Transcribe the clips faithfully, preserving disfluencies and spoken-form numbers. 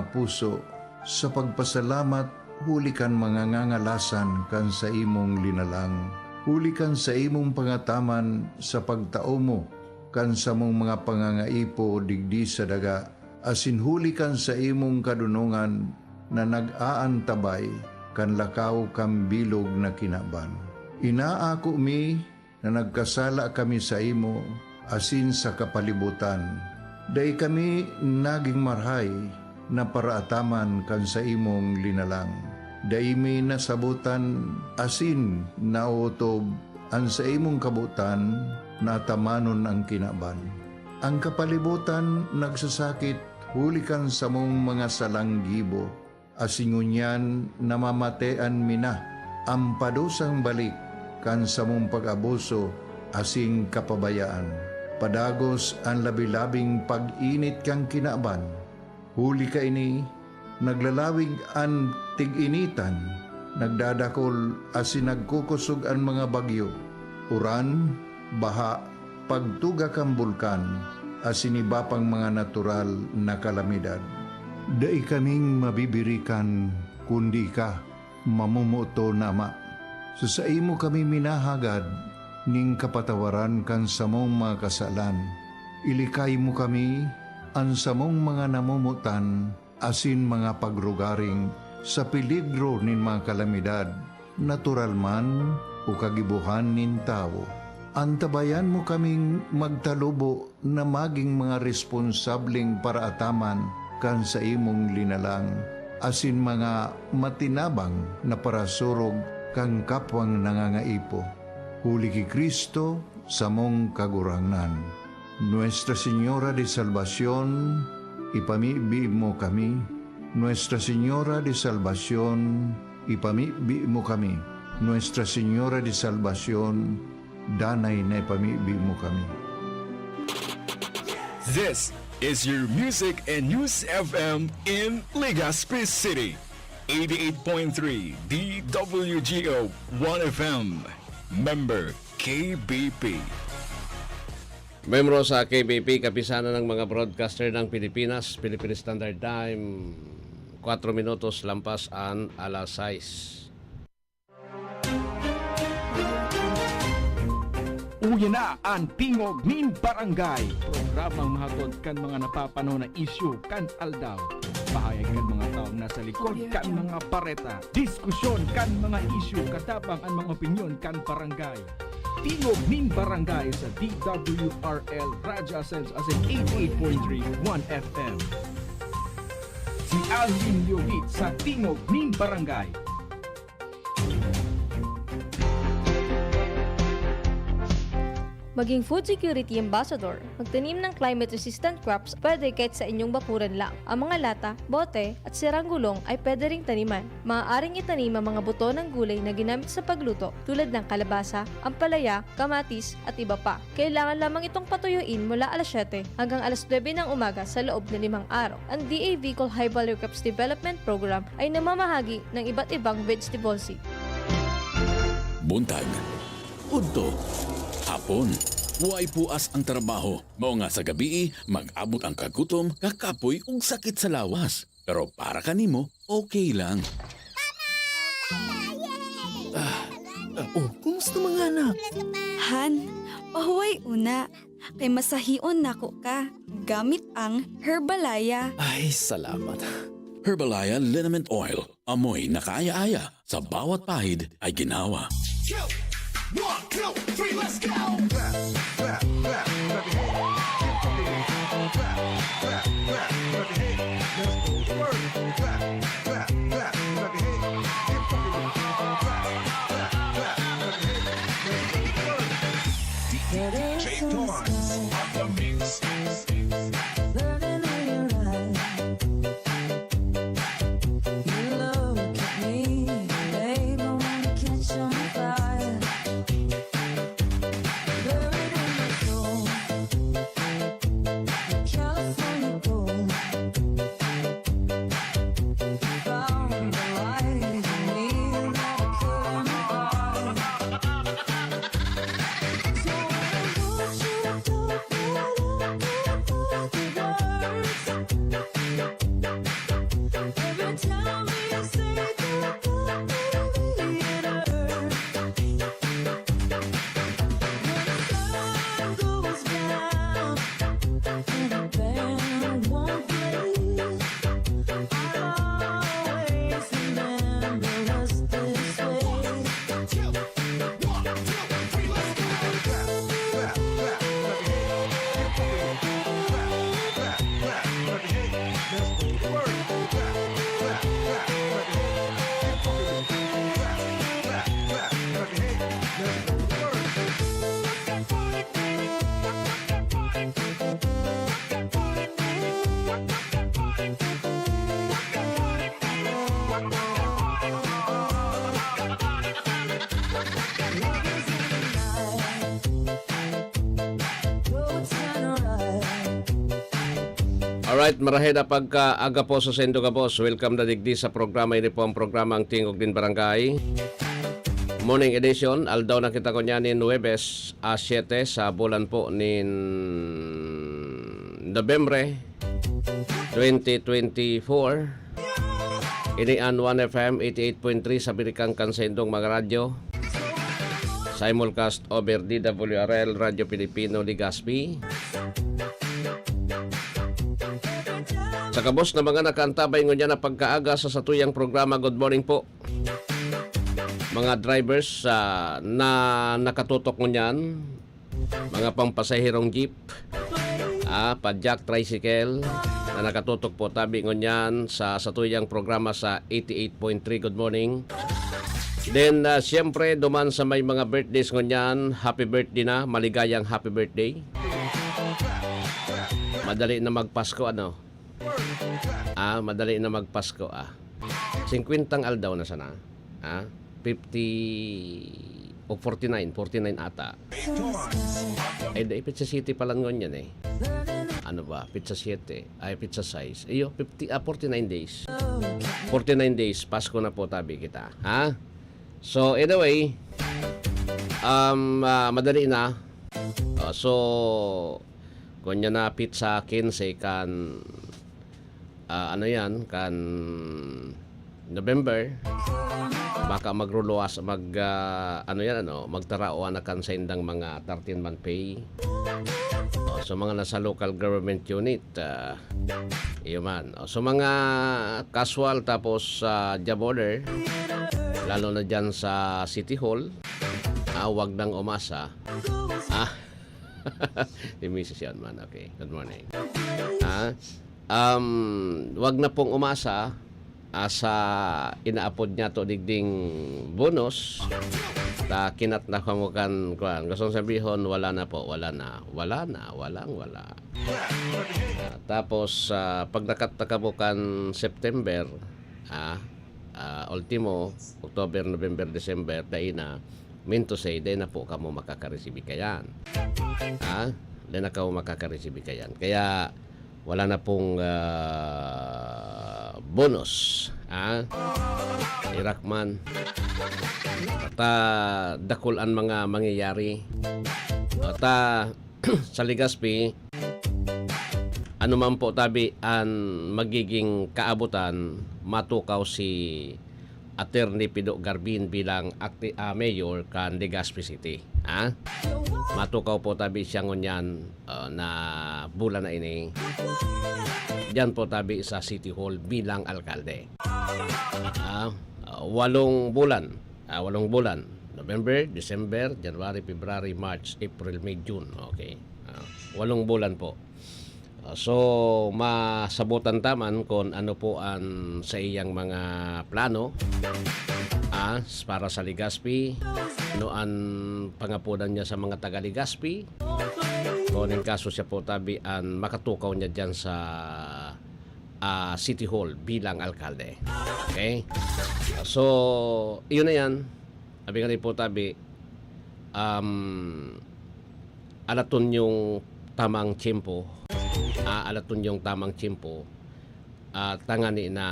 puso sa pagpasalamat huli kan mga ngangalasan kan saimong linalang, huli kan saimong pangataman sa pagtao mo kan samong mga pangangaipo digdi sa daga, asin huli kan saimong kadonongan na nag-aantabay kan lakaw kan bilog na kinaban. Inaako mi na nagkasala kami saimo asin sa kapalibutan. Dai kami nagin marahay na paraataman kan saimong linalang. Dai mi nasabotan asin naotob an saimong kabotan na atamanon an kinaban. An kapalibotan nagsasakit huli kan samong mga salang gibo, asin ngunyan namamatean mi na an padusang balik kan samong pag-abuso asin kapabayaan. Padagos an labi-labing pag-init kan kinaban. Huli kaini, naglalawig an tig-initan, nagdadakol asin nagkukosog an mga bagyo, uran, baha, pagtuga kan bulkan, asin iba pang mga natural na kalamidad. Dai kaming mabibirikan kundi ika, mamomoton na Ama. Sa saimo kami minahagad nin kapatawaran kan samong mga kasalan. Ilikay mo kami, an samong mga namomotan, asin mga pagrugaring sa peligro nin mga kalamidad, natural man o kagibohan nin tawo. Antabayan mo kaming magtalubo na magin mga responsableng paraataman kan saimong linalang, asin mga matinabang na parasurog kan kapwang nangangaipo. Huli ki Cristo, samong Kagurangnan. Nuestra Señora de Salvacion, ipamibi mo kami. Nuestra Señora de Salvacion, ipamibi mo kami. Nuestra Señora de Salvacion, danay na ipamibi mo kami. This is your Music and News F M in Legazpi City. Eighty-eight point three D W G O One F M. Member K B P. Membro sa K B P, Kapisanan ng mga Broadcaster ng Pilipinas, Philippine Standard Time, kwatro minutos lampas an alas sais. Uya na an Tingog nin Barangay, programang mahatod kan mga napapanahon na isyu kan aldaw. Pahayag kan mga tawo na sa likod kan mga bareta. Diskusyon kan mga isyu katabang an mga opinyon kan barangay. Tingog nin Barangay sa D W R L Radyo Asenso asin eighty-eight point three One F M. Si Alvin Leovit sa Tingog nin Barangay. Maging food security ambassador. Magtanim ng climate-resistant crops pwede kahit sa inyong bakuran lang. Ang mga lata, bote, at sirang gulong ay pwede ring taniman. Maaaring itanim ang mga buto ng gulay na ginamit sa pagluto, tulad ng kalabasa, ampalaya, kamatis, at iba pa. Kailangan lamang itong patuyuin mula alas siyete hanggang alas nuebe ng umaga sa loob na limang araw. Ang D A V Colhai Valley Crops Development Program ay namamahagi ng iba't ibang vegetable seed. Buntag, udto, hapon, way puas ang trabaho. Mao nga sa gabii, mag-abot ang kagutom, kakapoy ug sakit sa lawas. Pero para kanimo, okay lang. Ah, ah, oh, kumusta mga anak? Han, pahuway una. Kay masahion nako ka gamit ang Herbalaya. Ay, salamat. Herbalaya Liniment Oil. Amoy na kaaya-aya, sa bawat pahid ay ginhawa. Go! One, two, three, let's go! Clap, clap, clap, clap your hands. Keep rocking. Clap, clap, clap, clap your hands. Let's go to work. Clap, clap, clap, clap your hands. Keep rocking. Clap, clap, clap, clap your hands. Let's go to work. D J Torrance on the mix. Burning in your eyes. You look at me, babe, I wanna catch on fire. Burning my soul. California gold. Alright, marhay na pagkaaga po sa saindo gabos. Welcome na digdi sa programa. Ini po ang programa, Ang Tingog nin Barangay. Morning edition, aldaw na kita ko niyan nin Huwebes, a siyete sa bulan po nin Nobyembre twenty twenty-four. Ini an One F M eighty-eight point three sa Birikang kan saindong mga radyo. Simulcast over D W R L, Radyo Pilipino, Legazpi. Sa gabos na mga nakaantabay ngunyan na pagkaaga sa satuyang programa, good morning po. Mga drivers, ah, na nakatutok ngunyan, mga pangpasaherong jeep, ah, padyak, tricycle, na nakatutok po tabi ngunyan sa satuyang programa sa eighty-eight point three. Good morning. Then, ah, siyempre, duman sa may mga birthdays ngunyan, happy birthday na, maligayang happy birthday. Madali na magpasko, ano? Ah, madali na magpasko, ah. Singkwentang aldaw na sana. Ah, fifty o forty-nine, forty-nine ata. Ay, di, pizza city pala ngon yan eh. Ano ba? Pizza siyete. Ay, pizza sais. Iyo, fifty, ah, forty-nine days. Forty-nine days, Pasko na po tabi kita. Ha? So, anyway, um, ah, madali na. Ah, so, kung yan na pizza quince kan, ah, ano yan, kan November, baka magruluwas, mag, ah, ano yan, ano, magtaraoan na kan saindang mga thirteen-month pay. O, so, mga nasa local government unit, ah, iyo man. O, so, mga casual tapos, ah, job order, lalo na dyan sa City Hall, ah, wag nang umasa. Ah, si misis yan man. Okay, good morning. Ah, um, wag na pong umasa, ah, sa inaapod niya to digding bonus. Ta kinat na kamo kan, kuwan. Gustong sabihon, wala na po, wala na. Wala na, walang wala. Ah, tapos, ah, pag nakat na kamo kan September, ah, ah, ultimo, October, November, December, dai na, mean to say, dai na po kamo makakaresibi kayan. Ha? Dai na kamo makakaresibi kayan. Kaya, wala na pong, ah, bonus. Ha? Irak man. At, ah, dakul an mga mangyayari. At, ah, sa Legazpi, ano man po tabi an magiging kaabotan, matukaw si Attorney Pido Garbin bilang acti-, ah, mayor kan Legazpi City. Ha? Matukaw po tabi siya ngunyan, ah, na bulan na ini. Diyan po tabi sa City Hall bilang alkalde. Ah, ah, walong bulan. Ah, walong bulan. November, December, January, February, March, April, May, June. Okay. Ah, walong bulan po. Ah, so, masabutan ta man kung ano po an saiyang mga plano, ah, para sa Legazpi, ano an pangapodan niya sa mga taga Legazpi. Kung in kaso siya po tabi an makatukaw niya diyan sa, ah, City Hall bilang alkalde. Okay? So, iyon na yan. Sabi nga ni po tabi, um, alaton yung tamang tiyempo. Ah, alaton yung tamang tiyempo. Ah, tangani na,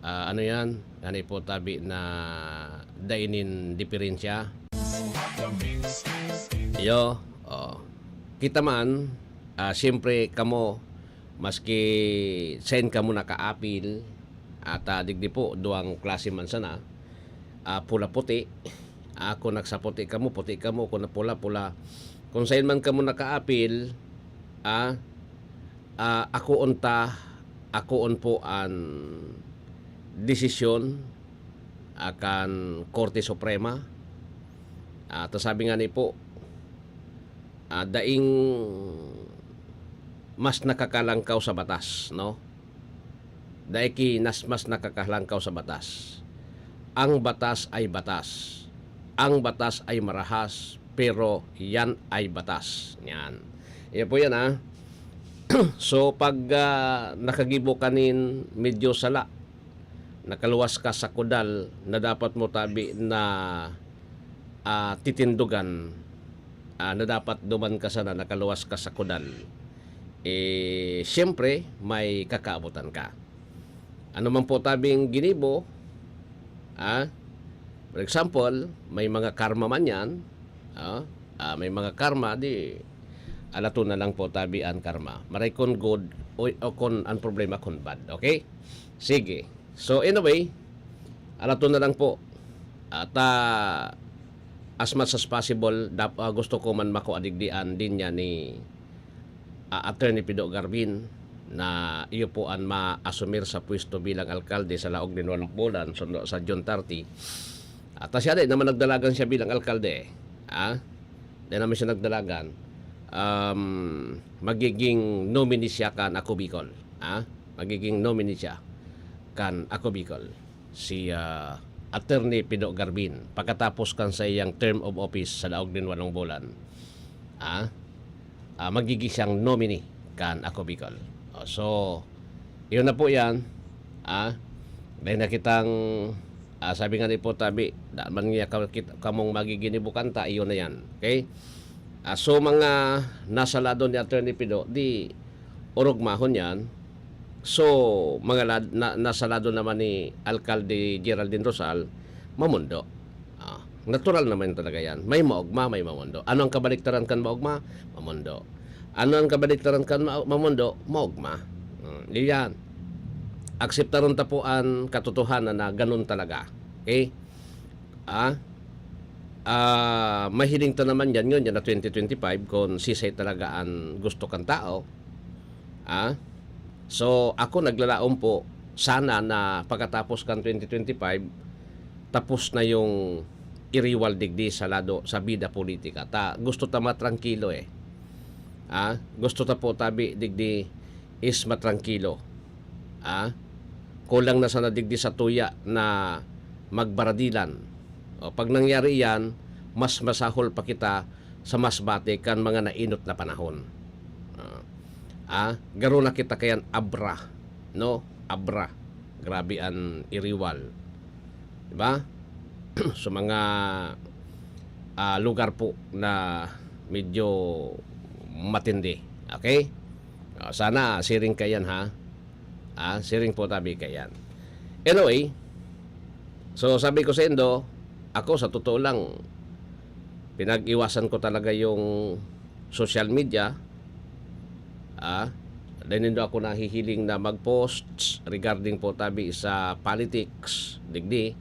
ah, ano yan? Ngani po tabi na dai nin diferensya. Iyo, oh. Kita man, ah, siyempre kamo, maski sain kamo nakaapil, at, ah, digdi po, duwang klase man sana, ah, pula-puti. Ah, kung nagsaputi kamo, puti kamo, kung napula-pula. Kung sain man kamo nakaapil, ah, ah, akoon ta, akoon po an desisyon, ah, kan Korte Suprema. Ah, ta sabi nga ni po, ah, daing mas nakakalangkaw sa batas, no? Dai ki nas-, mas nakakalangkaw sa batas. Ang batas ay batas. Ang batas ay marahas, pero yan ay batas. Yan. Yan po yan, ah. So, pag, ah, nakagibo ka nin medyo sala, nakaluwas ka sa kudal na dapat mo tabi na, ah, titindogan, ah, na dapat duman ka sana, nakaluwas ka sa kudal, eh, siyempre, may kakaabotan ka. Ano man po tabing ginibo, ah, for example, may mga karma man yan, ah, ah, may mga karma, di, alaton na lang po tabi an karma. Maray kun good o, o kun an problema kun bad. Okay? Sige. So, anyway, alaton na lang po. At, ah, as much as possible, dap-, ah, gusto ko man makua digdi an linya ni, ah, Attorney Pido Garbin na iyo po an maasumir sa pwesto bilang alkalde sa laog nin walong bulan, sundo sa June thirty. At siya din naman nagdalagan siya bilang alkalde, eh. Ah? Dai naman siya nagdalagan. Um, magiging nominee siya kan Ako Bicol. Ah? Magiging nominee siya kan Ako Bicol. Si, ah, Attorney Pido Garbin, pagkatapos kan sa iyang term of office sa laog nin walong bulan, ah, ah, magiging siyang nominee kan Ako Bicol. Oh, so, yun na po yan. Ah, dahil na kitang, ah, sabi nga ni po tabi, da man niya ka-, kit-, kamong magiginibo kanta, iyon na yan. Okay? Ah, so, mga nasa lado ni Attorney Pido, di orogmahon yan. So, mga lad-, na, nasa lado naman ni Alkalde Geraldine Rosal, mamundo. Ah, natural naman talaga yan. May maogma, may mamundo. Ano ang kabaliktaran kan maogma? Mamundo. Ano ang kabaliktaran kan ma-, mamundo? Maogma. Hmm, yan. Akseptaron ta po an katotohanan na ganun talaga. Okay? Ah? Ah, mahiling ta naman yan ngunyan na twenty twenty-five kung sisay talaga an gusto kan tao. Ah? So, ako naglalaom po sana na pagkatapos kan twenty twenty-five, tapos na yung iriwal digdi sa lado, sa bida politika. Ta, gusto ta matrangkilo eh. Ah? Gusto ta po tabi digdi is matrangkilo. Ah? Kulang na sana digdi sa tuya na magbaradilan. O, pag nangyari yan, mas masahol pa kita sa mas bati kan mga nainot na panahon. Ah, ah, garo na kita kayan abra, no? Abra. Grabe an iriwal. Di ba? Sa mga, ah, lugar po na medyo matindi. Okay? Ah, sana siring kayan, ha? Ah, siring po tabi kayan. Anyway, so sabi ko sa indo, ako sa totoo lang, pinag-iwasan ko talaga yung social media. Ah, dai nindo ako nahihiling na mag-post regarding po tabi sa politics, digdi.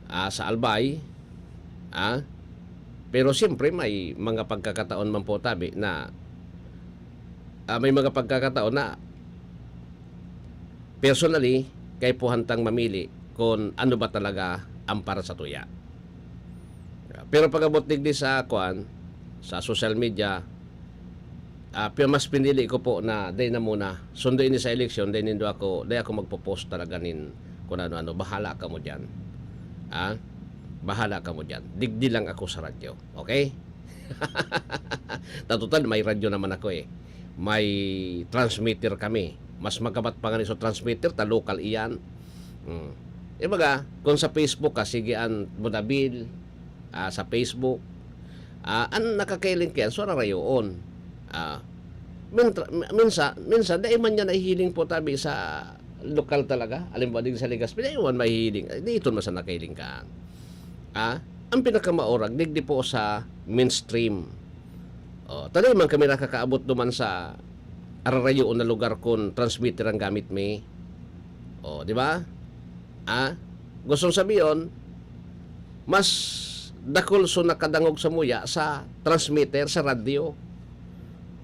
Ah, sa Albay. Ah, pero siyempre may mga pagkakataon man po tabi na, ah, may mga pagkakataon na personally, kaipuhan tang mamili kung ano ba talaga ang para sa tuya. Pero pag-abot digdi sa, kuwan, sa social media, ah, pi-, mas pinili ko po na dai na muna. Sundo ini sa eleksyon, dai nindo ako, dai ako magpo-post talaga nin kung ano-ano. Bahala kamo diyan. Ah? Bahala kamo diyan. Digdi lang ako sa radyo. Okay? Ta total, may radyo naman ako eh. May transmitter kami. Mas magabat pa nga ni sa transmitter, ta local iyan. Hmm. Ibaga, kung sa Facebook ka, sige an Modabil, ah, sa Facebook, ah, an nakakailing kayan, so rarayoon. Ah, mintra-, mi-, minsa-, minsan, dai man niya nahihiling po tabi sa lokal talaga. Halimbawa, digdi sa Legazpi, dai man mahihiling. Ay, di iton man sa nakailing ka. Ah, ang pinakamaorag, digdi po sa mainstream. Oh, ta dai man kami nakakaabot duman sa ararayoon na lugar kun transmitter ang gamit mi. Oh, di ba? Ah, gustong sabiyon, mas dakul so nakadangog samuya sa transmitter, sa radyo.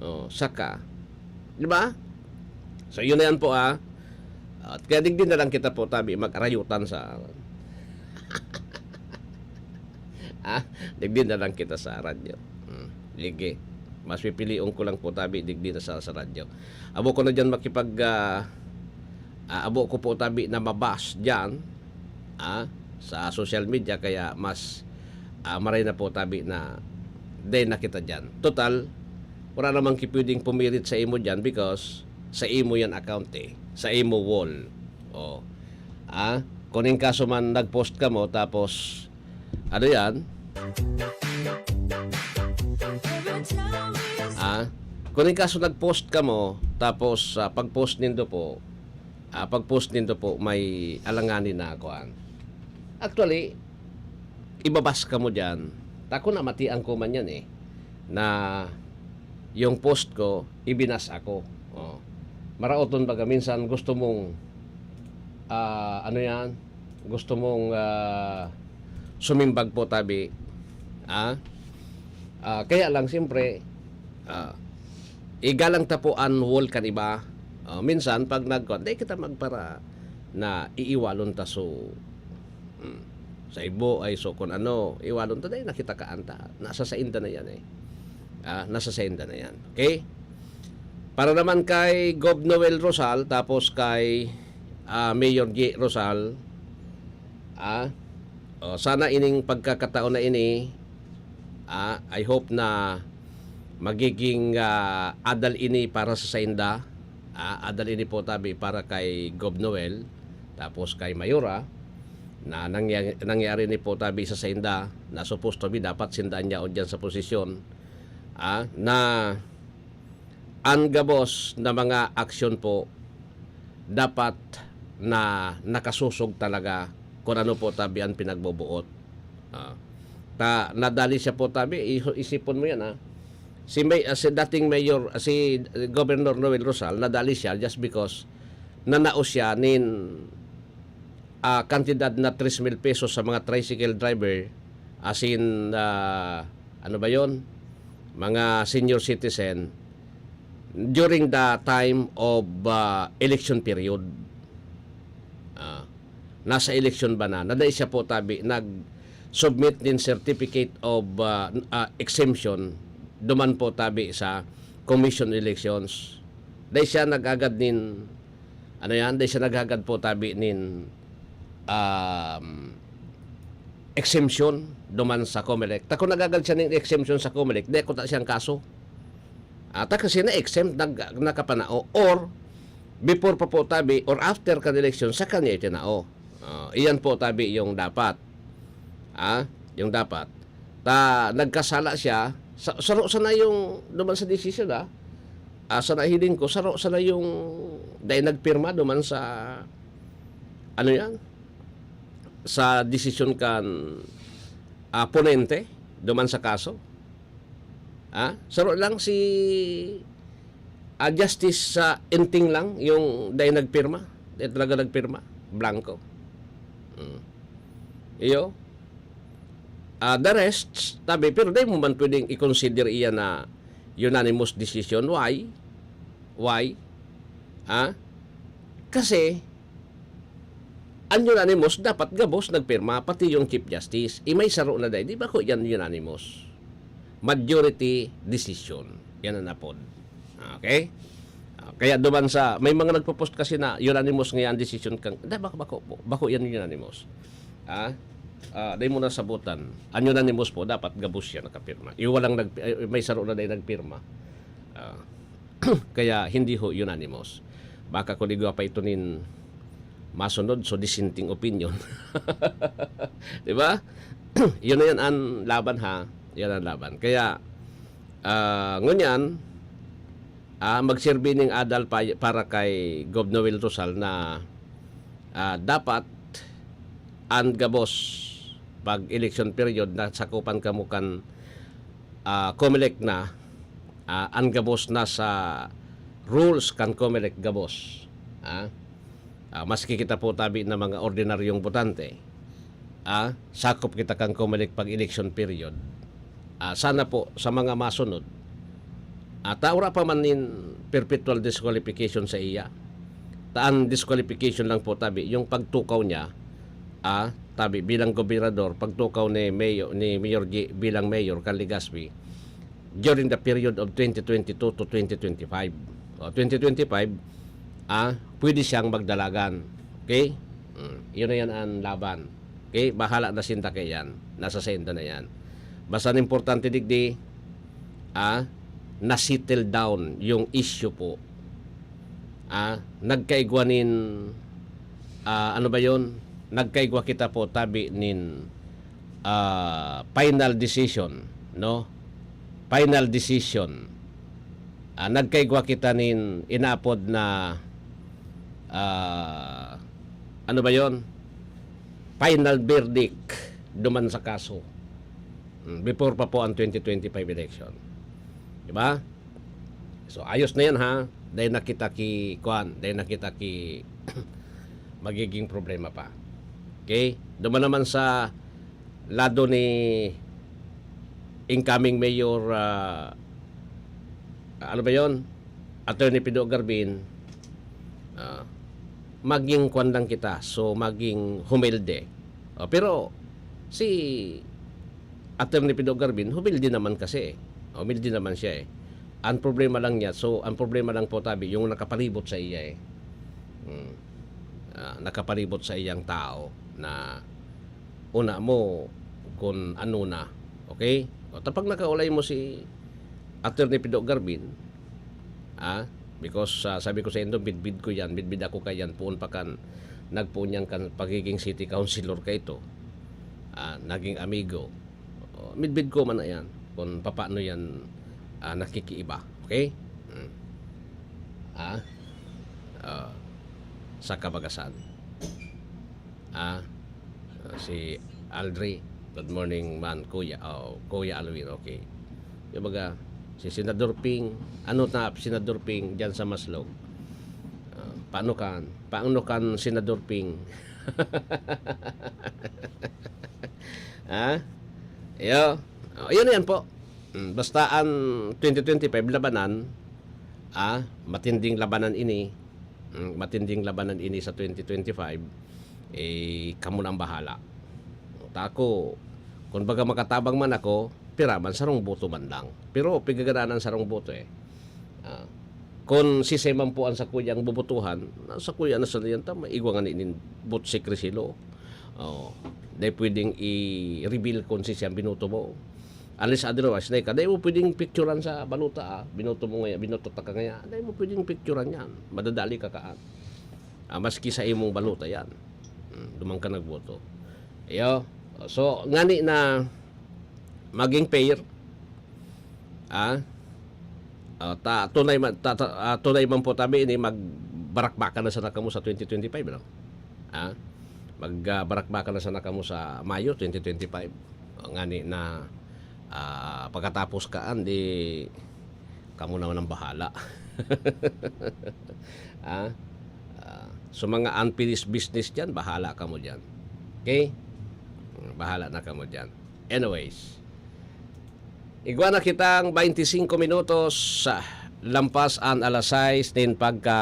Oh, saka, di ba? So, yun na yan po, ah. At kaya digdi na lang kita po, tabi, mag-arayutan sa, ah, digdi na lang kita sa radyo. Hmm, sige. Mas pipilion ko lang po tabi digdi na sa, sa radyo. Abo ko na diyan makipag, ah, ah, abo ko po tabi na mabas diyan, ah, sa social media, kaya mas, ah, maray na po tabi na dai na kita diyan. Total, wala namang ki-, pwedeng pumirit sa imo diyan because sa imo yan account eh. Sa imo wall. Oh. Ah, kung in kaso man nag-post ka mo, tapos, ano yan? Ah, kung in kaso nag-post ka mo, tapos, ah, pag-post nindo po, ah, pag-post nindo po, may alanganin na kuan. Actually, ibabas ka mo diyan. Tako na matian ko man yan eh, na yung post ko, ibinas ako. Oh. Maraoton baga minsan gusto mong, ah, ano yan? Gusto mong, ah, sumimbag po tabi. Ah? Ah, kaya lang siyempre, ah, igalang ta po an wall kan iba. Ah, minsan pag nagkuan, di kita magpara na iiwalon ta so, hmm, sa ibo ay so kun ano, iwalon ta, dai na kita kaanta. Nasa sainda na yan eh. Ah, nasa sainda na yan. Okay? Para naman kay Gov Noel Rosal, tapos kay, ah, Mayor J Rosal, ah, oh, sana ining pagkakataon na ini, ah, I hope na magiging, ah, adal ini para sa sainda. Ah, adal ini po tabi para kay Gov Noel, tapos kay Mayora, na nangya-, nangyari ni po tabi sa sainda, na supposed to be dapat sinda an yaon diyan sa posisyon, ah, na an gabos na mga aksyon po dapat na nakasosog talaga kung ano po tabi an pinagboboot. Ah, ta-, nadali siya po tabi, iho-, isipon mo yan, ah. Si May-, ah, si dating mayor, ah, si Governor Noel Rosal, nadali siya just because nanao siya nin, ah, kantidad na tres mil pesos sa mga tricycle driver, as in, ah, ano ba yon? Mga senior citizen during the time of, ah, election period. Ah, nasa election ba na? Nadai siya po tabi nag-submit nin certificate of, ah, ah, exemption duman po tabi sa Commission on Elections. Dai siya nag-agad nin, ano yan, dai siya naghagad po tabi nin, um, exemption duman sa Comelec. Ta kung naghagad siya nin exemption sa Comelec, dai kuta siyang kaso. Ata kasi na-exempt, nag-, nakapanao, or before pa po tabi, or after kan eleksyon, saka niya itinao. Ah, iyan po tabi yung dapat. Ah, yung dapat. Ta, nagkasala siya, sa, saro sana yung duman sa desisyon, ah. Ah, sa nahiling ko, saro sana yung dai nagpirma duman sa, ano yan? Sa desisyon kan, ah, ponente duman sa kaso. Ah, saro lang si, ah, Justice sa Enting lang yung dai nagpirma. Dai talaga nagpirma. Blanco. Mm. Iyo. Ah, the rest, tabi, pero dai mo man pwedeng i-consider iyan na unanimous decision. Why? Why? Ah? Kasi, an unanimous, dapat gabos nagpirma, pati yung Chief Justice. Imay saro na dai, di ba ko yan unanimous? Majority decision. Yan ang apod. Okay? Ah, kaya duman sa, may mga nagpo-post kasi na unanimous nga yan decision kang, da, bako, bako po. Bako yan unanimous. Ah? Ah, dai mo nasabutan. An unanimous po, dapat gabos siya nakapirma. Yung walang nag, ay, may saro na dai nagpirma. Ah, kaya hindi ho unanimous. Baka kung igwa pa ito nin masunod, so dissenting opinion. Di ba? Yun na yan ang laban, ha? Yan ang laban. Kaya, ah, ngunyan, ah, magserbi ning adal pa, para kay Gov Noel Rosal na, ah, dapat an gabos pag election period na sakupan kamo kan, ah, Comelec na, ah, an gabos na sa rules kan Comelec gabos. Ah, ah, maski kita po tabi na mga ordinaryong botante, ah, sakop kita kan Comelec pag election period. Ah, sana po sa mga masunod, ah, ta wala pa man nin perpetual disqualification sa iya. Ta an disqualification lang po tabi, yung pagtukaw niya, ah, tabi bilang gobernador, pagtukaw ni Mayor, ni Mayor G bilang mayor kan Legazpi, during the period of twenty twenty-two to twenty twenty-five. O, twenty twenty-five, ah, pwede siyang magdalagan. Okay? Mm, yun na yan ang laban. Okay? Bahala na sinda kay yan. Nasa senda na yan. Basta ang importante digdi, ah, na-settle down yung issue po. Ah, nagkaigwa nin, ah, ano ba yon? Nagkaigwa kita po tabi nin, ah, final decision, no? Final decision. Ah, nagkaigwa kita nin inaapod na, ah, ano ba yon? Final verdict duman sa kaso. Mm, before pa po ang twenty twenty-five election. Di ba? So, ayos na yan, ha? Dahil nakita ki, kuan, dahil nakita ki magiging problema pa. Okay? Duman naman sa lado ni incoming mayor, ah, ano ba yon? Attorney Pido Garbin, ah, maging kuan lang kita. So, maging humilde. Oh, pero si Attorney Pido Garbin, humilde naman kasi eh. Humilde naman siya eh. Ang problema lang niya, so, ang problema lang po tabi, yung nakapalibot sa iya eh. Hmm. Ah, nakapalibot sa iyang tao na una mo kung ano na. Okay? O, tapag nakaulay mo si Attorney Pido Garbin, ah, because, ah, sabi ko sa indo, bidbid ko yan, bidbid ako kayan, poon pa kan, nagpoon yan kan pagiging city councilor ka ito. Ah, naging amigo. O, midbid ko man na yan, kung papaano yan, ah, nakikiiba. Okay? Mm. Ah, ah, sa kabagasan. Ah, ah, si Aldri, good morning man, kuya. Oh, Kuya Alwin, okay. Yung baga, si Senador Ping, ano na, Senador Ping, dyan sa Maslog? Ah, paano kan? Paano kan Senador Ping? Ha? Iyo. Oh, yun yan po. Mm, basta ang twenty twenty-five labanan, ah, matinding labanan ini. Mm, matinding labanan ini sa twenty twenty-five. Eh, kamo na ang bahala. Ta ako, kung baga makatabang man ako, pira man, sarong boto man lang. Pero pigagananan sarong boto eh. Ah, kung si Seman po ang sakuyang bobotohan, na sakuya na sa liyan ta, maigwa nga nin vote secrecy law. Oh, dai pwedeng i-reveal kung si siyang binoto mo. Unless otherwise, dai ka, dai mo pwedeng picturan sa balota, ah. Binoto mo ngaya, binoto ta ka ngaya, dai mo pwedeng picturan yan. Madadali ka kaan. Ah, maski sa imong balota yan. Hmm, duman ka nagboto. Iyo. So, ngani na maging fair, ah, ah, ta, tunay man, ta, ta, ah, tunay man po tabi ini, magbarakbakan na sana kamo sa twenty twenty-five, ano? Ah, mag, ah, barakbakan na sana kamo sa Mayo twenty twenty-five. Ngani na, ah, pagkatapos kaan, di kamo naman ang bahala. Ah, ah, so mga unfinished business dyan, bahala kamo dyan. Okay? Bahala na kamo dyan. Anyways, igwa na kitang twenty-five minutos, ah, lampas an alas sais nin pagka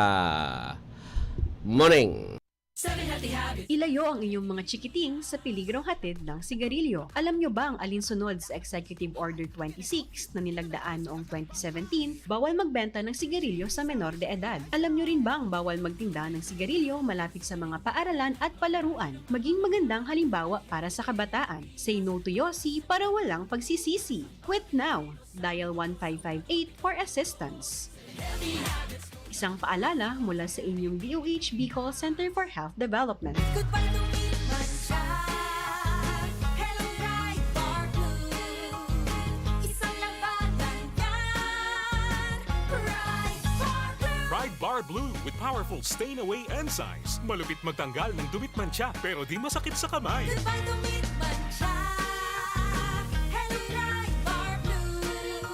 morning. Ilayo ang inyong mga chikiting sa peligrong hatid ng sigarilyo. Alam nyo bang alinsunod sa Executive Order twenty-six na nilagdaan noong twenty seventeen, bawal magbenta ng sigarilyo sa menor de edad? Alam nyo rin bang bawal magtinda ng sigarilyo malapit sa mga paaralan at palaruan? Maging magandang halimbawa para sa kabataan. Say no to Yossi para walang pagsisisi. Quit now! Dial one five five eight for assistance. Isang paalala mula sa inyong D O H Bicol Center for Health Development. Goodbye to meat mancha. Hello, Pride Bar Blue. Isang labanan yan. Pride Bar Blue. Pride Bar Blue with powerful stain away enzymes. Malupit magtanggal ng dumi at mantsa pero di masakit sa kamay. Goodbye to meat mancha. Hello, Pride Bar Blue.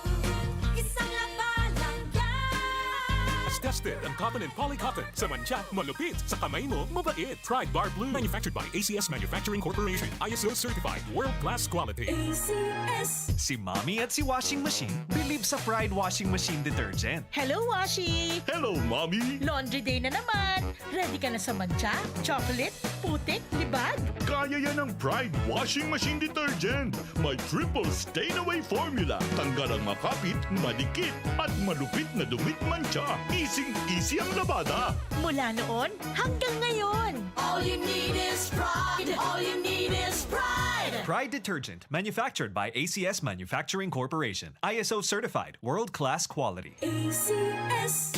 Isang labanan yan. Tested ang cotton and poly cotton. Sa mantsa, malupit. Sa kamay mo, mabait. Pride Bar Blue. Manufactured by A C S Manufacturing Corporation. I S O certified. World class quality. A C S. Si Mommy at si Washing Machine believe sa Pride Washing Machine Detergent. Hello, Washi! Hello, Mommy! Laundry day na naman! Ready ka na sa mantsa, chocolate, putik, libag? Kaya yan ng Pride Washing Machine Detergent. May triple stain away formula. Tanggal ang makapit, madikit, at malupit na dumi at mantsa. Easy-easy ang labada. Mula noon hanggang ngayon. All you need is Pride. All you need is Pride. Pride Detergent, manufactured by A C S Manufacturing Corporation. I S O certified, world-class quality. A C S.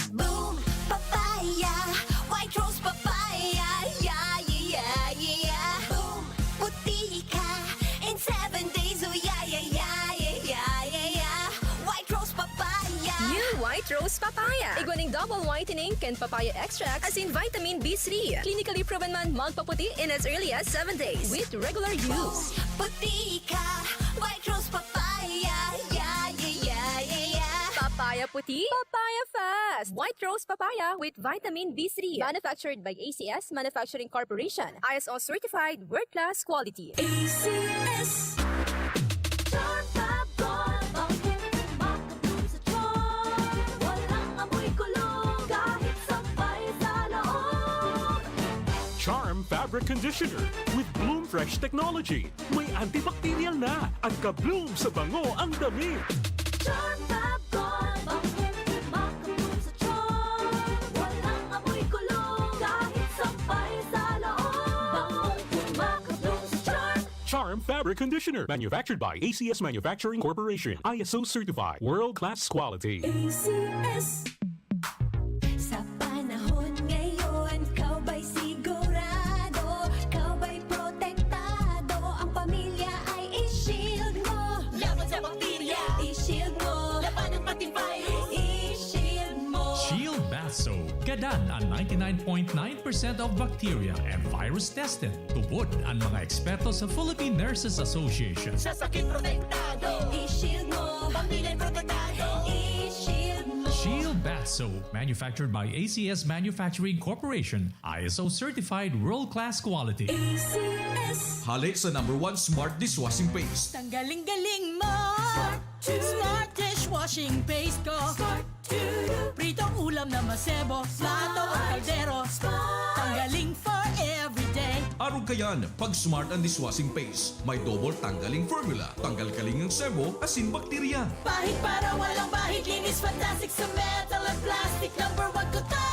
Boom Papaya, White Rose Papaya, yeah, yeah, yeah, yeah. Boom, puti ka in seven days, oh yeah, yeah, yeah, yeah, yeah, yeah, yeah. White Rose Papaya. New White Rose Papaya. Igwa ning double whitening kan papaya extract asin vitamin B three. Clinically proven man magpaputi in as early as seven days with regular use. Boom, puti ka, White Rose Papaya, yeah, yeah, yeah, yeah, yeah. Papaya puti, papaya fast. White Rose Papaya with vitamin B three. Manufactured by A C S Manufacturing Corporation. I S O certified, world-class quality. A C S. Charm Fab Gold, ang healthy makabloom sa charm. Walang amoy kulog, kahit sampay sa loob. Charm Fabric Conditioner with Bloom Fresh Technology. May antibacterial na at ka-bloom sa bango ang damit. Charm Fab Gold, ang healthy makabloom sa charm. Walang amoy kulog, kahit sampay sa loob. Bangong makabloom sa charm. Charm Fabric Conditioner, manufactured by A C S Manufacturing Corporation. I S O certified, world-class quality. A C S. Sa panahon ngayon, ikaw ba'y sigurado? Ikaw ba'y protektado? Ang pamilya ay i-shield mo. Laban sa bakterya. I-shield mo. Labanan pati virus. I-shield mo. Shield Bath Soap. Gadan an ninety-nine point nine percent of bacteria and virus tested. Tubod an mga eksperto sa Philippine Nurses Association. Sa sakit protektado. I-shield mo. Pamilya protektado. I-shield mo. Shield Bath Soap, manufactured by A C S Manufacturing Corporation, I S O certified world-class quality. A C S. Hale sa number one smart dishwashing paste. Tanggaling galing mo. Smart dishwashing paste ko. Pritong ulam na masebo, plato o kaldero. Tanggaling for everyday. Arog kayan, pag Smart ang dishwashing paste, may double tanggaling formula. Tanggal galing ang sebo, asin bakterya. Pahid para walang bahid, linis fantastic sa metal at plastic. Number one ko to.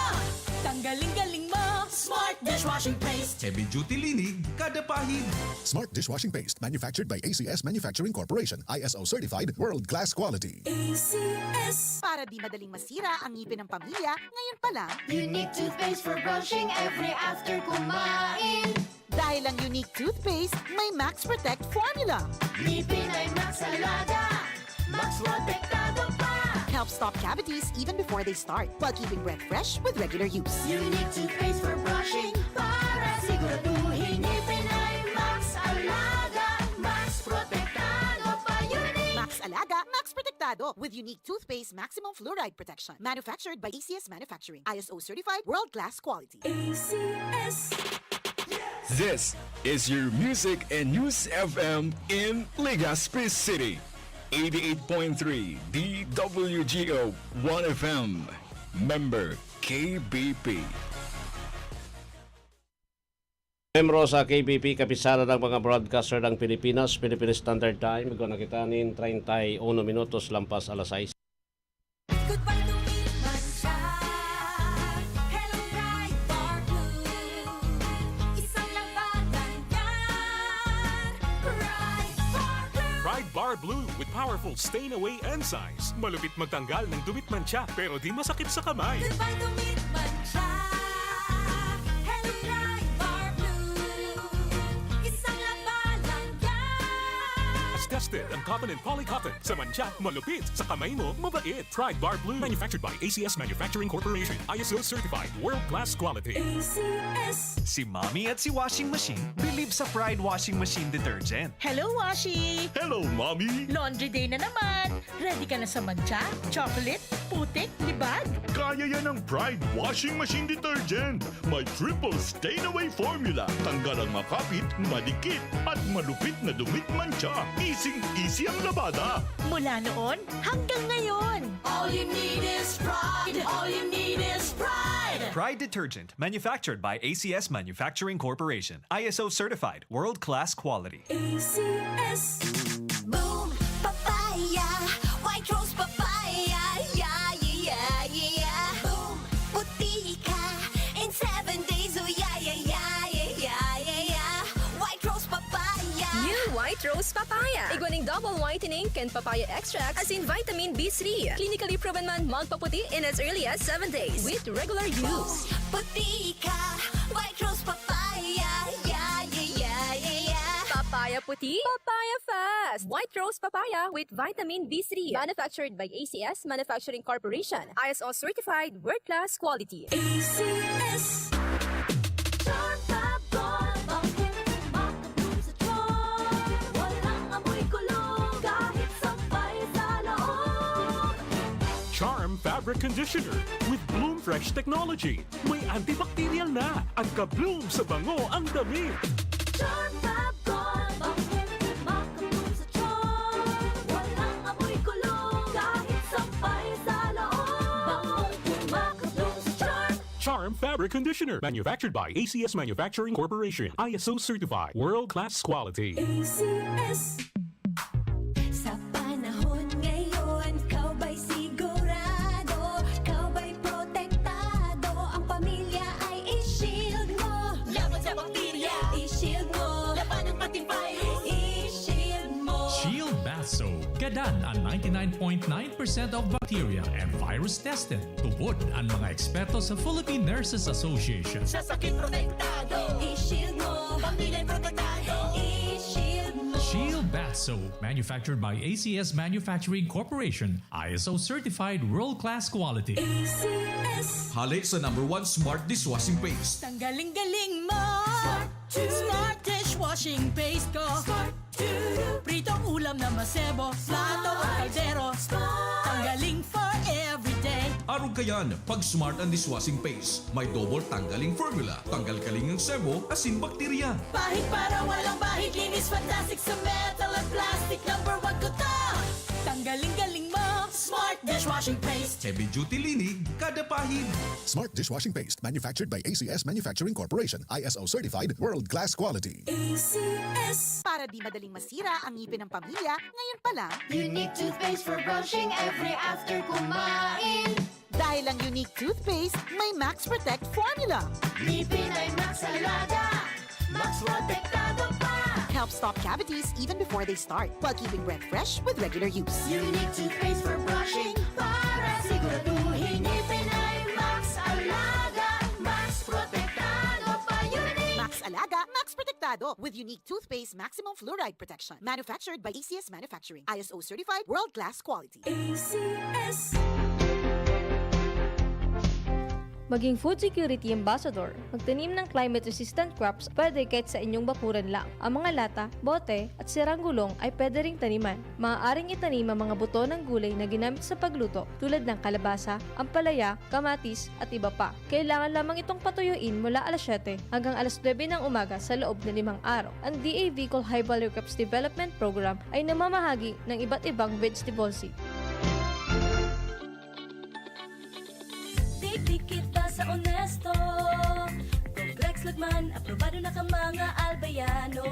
Tanggaling galing mo, Smart dishwashing paste. Heavy duty linig, kada pahid. Smart dishwashing paste, manufactured by A C S Manufacturing Corporation, I S O certified, world-class quality. A C S. Para di madaling masira ang ngipin ng pamilya, ngayon pa lang. Unique toothpaste for brushing every after kumain. Dahil ang Unique toothpaste, may Max Protect formula. Ngipin ay Max Alaga, Max Protektado pa. Helps stop cavities even before they start, while keeping breath fresh with regular use. Unique toothpaste for brushing para siguraduhin ngipin ay Max Alaga, Max Protektado pa. Unique. Max Alaga, Max Protektado with Unique Toothpaste Maximum Fluoride Protection. Manufactured by A C S Manufacturing. I S O certified, world-class quality. A C S. This is your Music and News F M in Legazpi City. Eighty-eight point three D W G O One F M. Member K B P. Membro sa K B P, Kapisanan ng mga Broadcaster ng Pilipinas, Philippine Standard Time. Igwa na kita nin treinta y uno minutos lampas alas sais. Goodbye to meat mancha. Hello, Pride Bar Blue. Isang labanan yan. Pride Bar Blue. Pride Bar Blue with powerful stain away enzymes. Malupit magtanggal ng dumi at mantsa, pero di masakit sa kamay. Goodbye to meat mancha. Hello, Pride Bar Blue. Isang labanan yan. Tested ang cotton and poly cotton. Sa mantsa, malupit. Sa kamay mo, mabait. Pride Bar Blue. Manufactured by A C S Manufacturing Corporation. I S O certified. World class quality. A C S. Si Mommy at si Washing Machine believe sa Pride Washing Machine Detergent. Hello, Washi! Hello, Mommy! Laundry day na naman! Ready ka na sa mantsa, chocolate, putik, libag? Kaya yan ng Pride Washing Machine Detergent. May triple stain away formula. Tanggal ang makapit, madikit, at malupit na dumi at mantsa. Easy-easy ang labada. Mula noon hanggang ngayon. All you need is Pride. All you need is Pride. Pride Detergent, manufactured by A C S Manufacturing Corporation. I S O certified, world-class quality. A C S. Boom Papaya, White Rose Papaya, yeah, yeah, yeah, yeah. Boom, puti ka in seven days, oh yeah, yeah, yeah, yeah, yeah, yeah, yeah. White Rose Papaya. New White Rose Papaya. Igwa ning double whitening kan papaya extract asin vitamin B three. Clinically proven man magpaputi in as early as seven days with regular use. Boom, puti ka, White Rose Papaya, yeah, yeah, yeah, yeah, yeah. Papaya puti, papaya fast. White Rose Papaya with vitamin B three. Manufactured by A C S Manufacturing Corporation. I S O certified, world-class quality. A C S. Charm Fab Gold, bangkong kumakabloom sa charm. Walang amoy kulog, kahit sampay sa loob. Charm Fabric Conditioner with Bloom Fresh Technology. May antibacterial na at ka-bloom sa bango ang damit. Charm Fab Gold, bangkong kumakabloom sa charm. Walang amoy kulog, kahit sampay sa loob. Bangkong kumakabloom sa charm. Charm Fabric Conditioner, manufactured by A C S Manufacturing Corporation. I S O certified, world-class quality. A C S. Sa panahon ngayon, ikaw ba'y sigurado? Ikaw ba'y protektado? Ang pamilya ay i-shield mo. Laban sa bakterya. I-shield mo. Labanan pati virus. I-shield mo. Shield Bath Soap. Gadan an ninety-nine point nine percent of bacteria and virus tested. Tubod an mga eksperto sa Philippine Nurses Association. Sa sakit protektado. I-shield mo. Pamilya protektado. I-shield mo. Shield Bath Soap, manufactured by A C S Manufacturing Corporation, I S O certified world-class quality. A C S. Hale sa number one smart dishwashing paste. Tanggaling galing mo. Smart dishwashing paste ko. Smart Pritong ulam na masebo, plato o kaldero, tanggaling for everyday. Arog kayan, pag Smart ang dishwashing paste, may double tanggaling formula, tanggal kaling ang sebo, asin bakterya. Pahid para walang bahid, linis fantastic sa metal at plastic, number one ko to. Tanggaling galing mo, Smart dishwashing paste. Heavy duty linig, kada pahid. Smart dishwashing paste, manufactured by A C S Manufacturing Corporation, I S O certified, world class quality. A C S. Para di madaling masira ang ngipin ng pamilya, ngayon pa lang. Unique toothpaste for brushing every after kumain. Dahil ang Unique toothpaste, may Max Protect formula. Ngipin ay Max Alaga, Max Protektado pa. Helps stop cavities even before they start, while keeping breath fresh with regular use. Unique toothpaste for brushing para siguraduhin ngipin ay Max Alaga, Max Protektado pa. Unique. Max Alaga, Max Protektado with Unique toothpaste maximum fluoride protection. Manufactured by A C S Manufacturing. I S O certified, world class quality. A C S. Maging food security ambassador. Magtanim ng climate-resistant crops pwede kahit sa inyong bakuran lang. Ang mga lata, bote, at sirang gulong ay pwede ring taniman. Maaaring itanim ang mga buto ng gulay na ginamit sa pagluto tulad ng kalabasa, ampalaya, kamatis, at iba pa. Kailangan lamang itong patuyuin mula alas siyete hanggang alas nuebe ng umaga sa loob na limang araw. Ang D A V Colhaibal Crops Development Program ay namamahagi ng iba't ibang vegetable seed. Dikdik kita sa onesto. Kong Rex Lagman, aprobado na ka mga Albayano.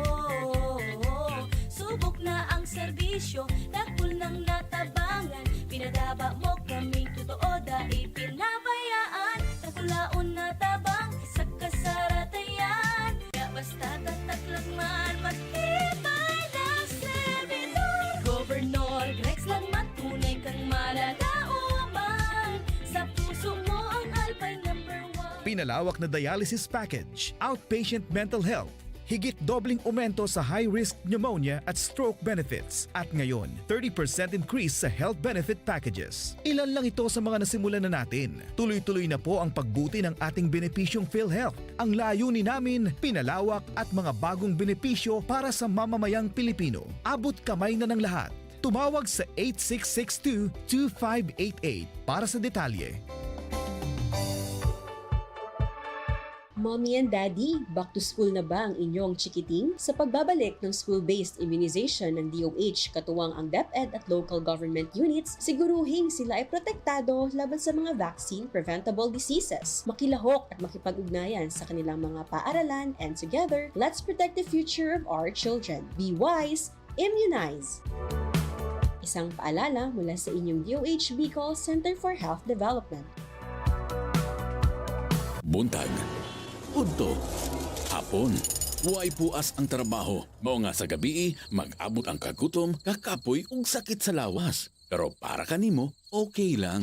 Subok na ang serbisyo, dakul nang natabangan. Pinadaba mo kaming totoo, dai pinabayaan. Dakulaon na tabang sa kasaratayan. Kaya basta tatak Lagman, matibay na servidor. Gobernador Rex Lagman, tunay kang malalaoman. Sa puso mo ang Albay number one. Pinalawak na dialysis package, outpatient mental health, Higit dobleng aumento sa high-risk pneumonia at stroke benefits. At ngayon, thirty percent increase sa health benefit packages. Ilan lang ito sa mga nasimulan na natin. Tuloy-tuloy na po ang pagbuti ng ating benepisyong PhilHealth. Ang layunin namin, pinalawak at mga bagong benepisyo para sa mamamayang Pilipino. Abot kamay na ng lahat. Tumawag sa eight six six two, two five eight eight para sa detalye. Mommy and Daddy, back to school na ba ang inyong chikiting? Sa pagbabalik ng school-based immunization ng D O H, katuwang ang DepEd at local government units, siguruhing sila ay protektado laban sa mga vaccine-preventable diseases. Makilahok at makipag-ugnayan sa kanilang mga paaralan, and together, let's protect the future of our children. Be wise, immunize! Isang paalala mula sa inyong D O H Bicol Center for Health Development. Buntag, udto, hapon, way puas ang trabaho. Mao nga sa gabii, mag-abot ang kagutom, kakapoy ug sakit sa lawas. Pero para kanimo, okay lang.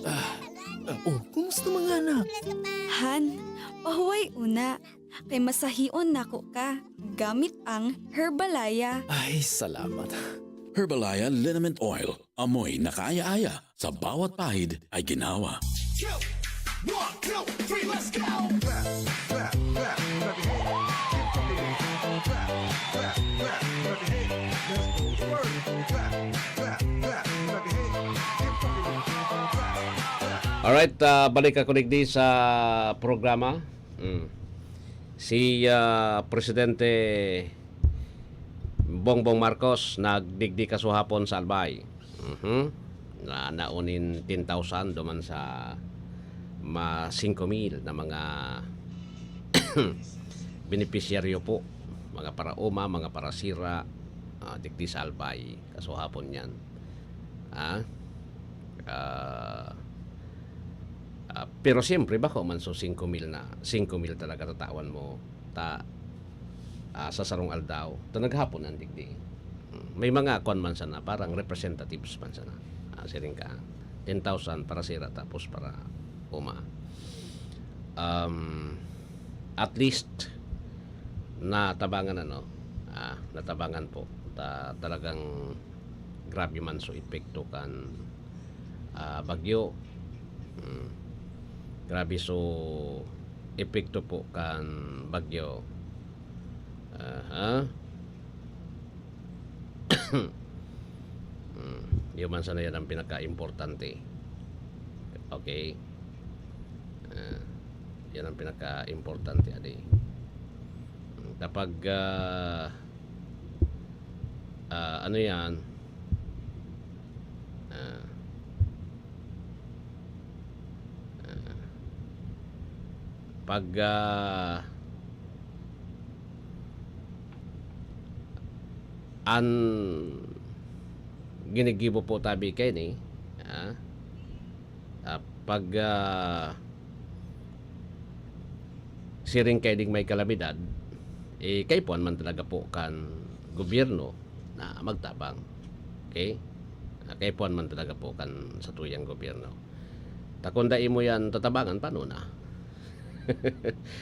Ah, ah, oh, kumusta mga anak? Han, pahuway una, kay masahion nako ka gamit ang Herbalaya. Ay, salamat. Herbalaya Liniment Oil. Amoy na kaaya-aya. Sa bawat pahid ay ginawa. Two, one, two, three, let's go! Alright, ah, balik ako digdi sa programa. Mm. Si ah, Presidente Bongbong Marcos nagdigdi kasuhapon sa Albay. Mhm. Na naunin ten thousand duman sa ma singko mil na mga benepisyaryo po, mga paraoma, mga parasira, ah, digdi sa Albay, kasuhapon yan. Ah, ah, ah, pero siyempre, bako man so singko mil na, singko mil talaga tatawan mo ta ah, sa sarong aldaw, ta naghapon an digdi. Mm, may mga kwan man sana, parang representatives man sana. Ah, siring ka, ten thousand para sira tapos para uma. Um, at least, natabangan ano, ah, natabangan po. Ta, talagang grabe man so epekto kan ah, bagyo. Mm. Grabe so epekto po kan bagyo. Aha. Hmm, yun man sana yan ang pinaka-importante. Okay. Ah, yan ang pinaka-importante, adi. Kapag ah, ah, ano yan? Ah, ah, pag ah, an ginigibo po tabi kay ni ah, ah, pag ah, siring kay ding may kalamidad, eh, kaipuhan man talaga po kan gobyerno na magtabang. Okay? Ah, kaipuhan man talaga po kan satuyang gobyerno. Ta kung dai mo yan tatabangan, paano na?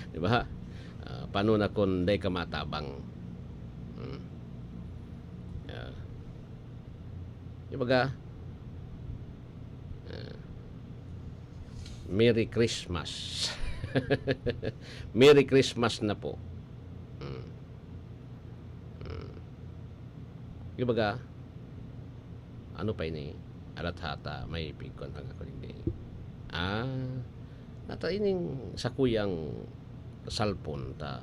Di ba? Ah, paano na kung dai ka matabang? Hmm. Ah. Di ba ga? Ah. Merry Christmas. Merry Christmas na po. Hmm. Hmm. Di ba ga? Ano pa ini? Arat hata, may pigkon ang ako digdi. Ah, nata ining sakuyang cellphone ta.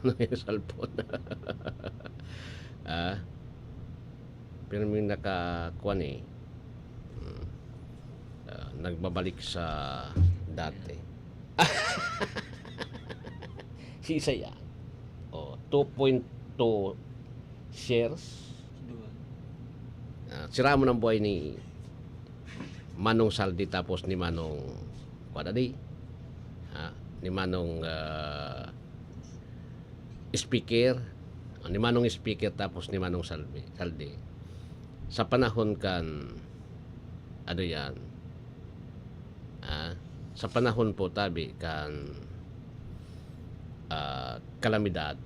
Ano yung cellphone? Ah, pero may nakakuan eh. Hmm. Ah, nagbabalik sa dati. Si Isaya. Oh, two point two shares. Ah, sira mo ng buhay ni Manong Saldi tapos ni Manong Kwadadi. Ha? Ni Manong ah, Speaker. Ah, ni Manong Speaker tapos ni Manong Saldi. Saldi. Sa panahon kan ano yan? Ah, sa panahon po tabi kan ah, kalamidad,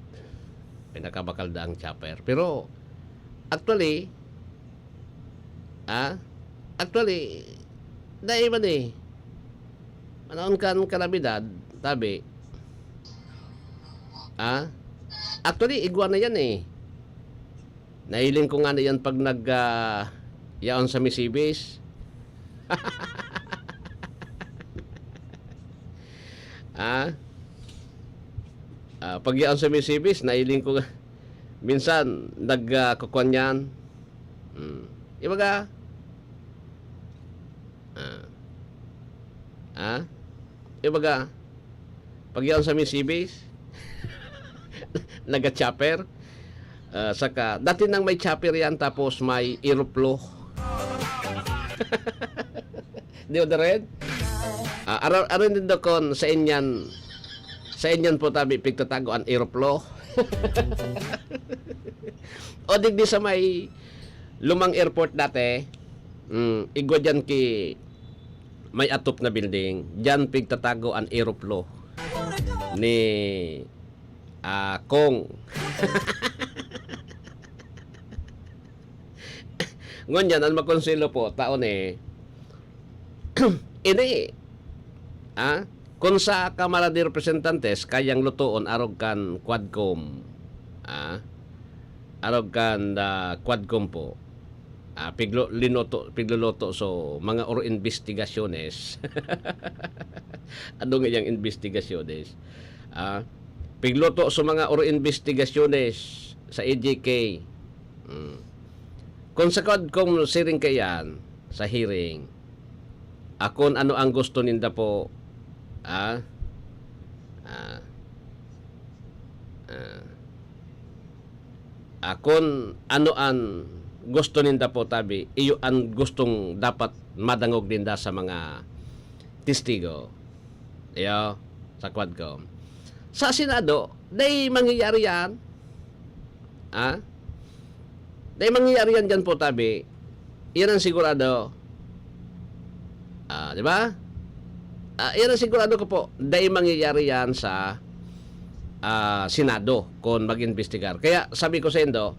may nakabakal daang chopper. Pero, actually, ah, actually, dai man eh. Manaon kan kalamidad, tabi. Ah, actually, igwa na yan eh. Nahiling ko nga na yan pag nag, ah, yaon sa Misibis. Ah? Ah, pag yaon sa Misibis, nahiling ko nga, minsan, nag, ah, kukuan yan. Hmm. Ibaga, ah, ah, ibaga, pag yaon sa Misibis, naga-chopper, ah, saka, dati nang may chopper yan, tapos may eroplo. Deodorant? Ah, aro, aro nindo kon sa inyan, sa inyan po tabi pigtatago an eroplo. O digdi sa may lumang airport dati, mm, igwa diyan ki may atop na building, diyan pigtatago an eroplo ni, ah, Kong. Ngunyan, an makonselo po, taon eh, ini, ah, kung sa Kamara de Representantes, kayang lutoon arog kan Quadcom, ah, arog kan, ah, Quadcom po, ah, piglo-, linuto, pigluluto, so, mga or investigasyones. Ano nga yang investigasyones? Ah, pigluto sa mga or investigasyones sa E J K. Mm. Kung sa Quadcom siring kaiyan, sa hearing, akon ano ang gusto ninda po, ah, ah, ah, akon ano ang gusto ninda po, tabi, iyo ang gustong dapat madangog ninda sa mga testigo. Iyo, sa Quadcom. Sa Senado, dai mangyayari yan. Ah? Dai mangyayari yan dyan po, tabi. Yan ang sigurado. Ah, di ba? Ah, yan ang sigurado ko po. Dai mangyayari yan sa, ah, Senado kung mag-imbestigar. Kaya sabi ko sa indo,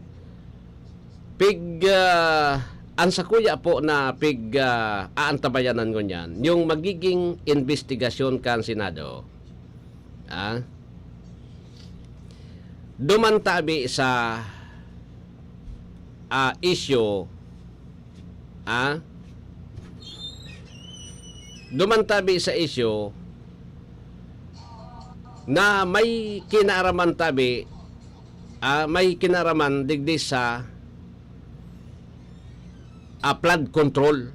pig, ah, ang sakuya po na pig, ah, aantabayanan ngunyan, yung magiging investigasyon kan Senado. Ah? Duman tabi sa, ah, issue, ah? Duman tabi sa issue na may kinaaraman tabi, ah, may kinaaraman digdi sa, ah, flood control.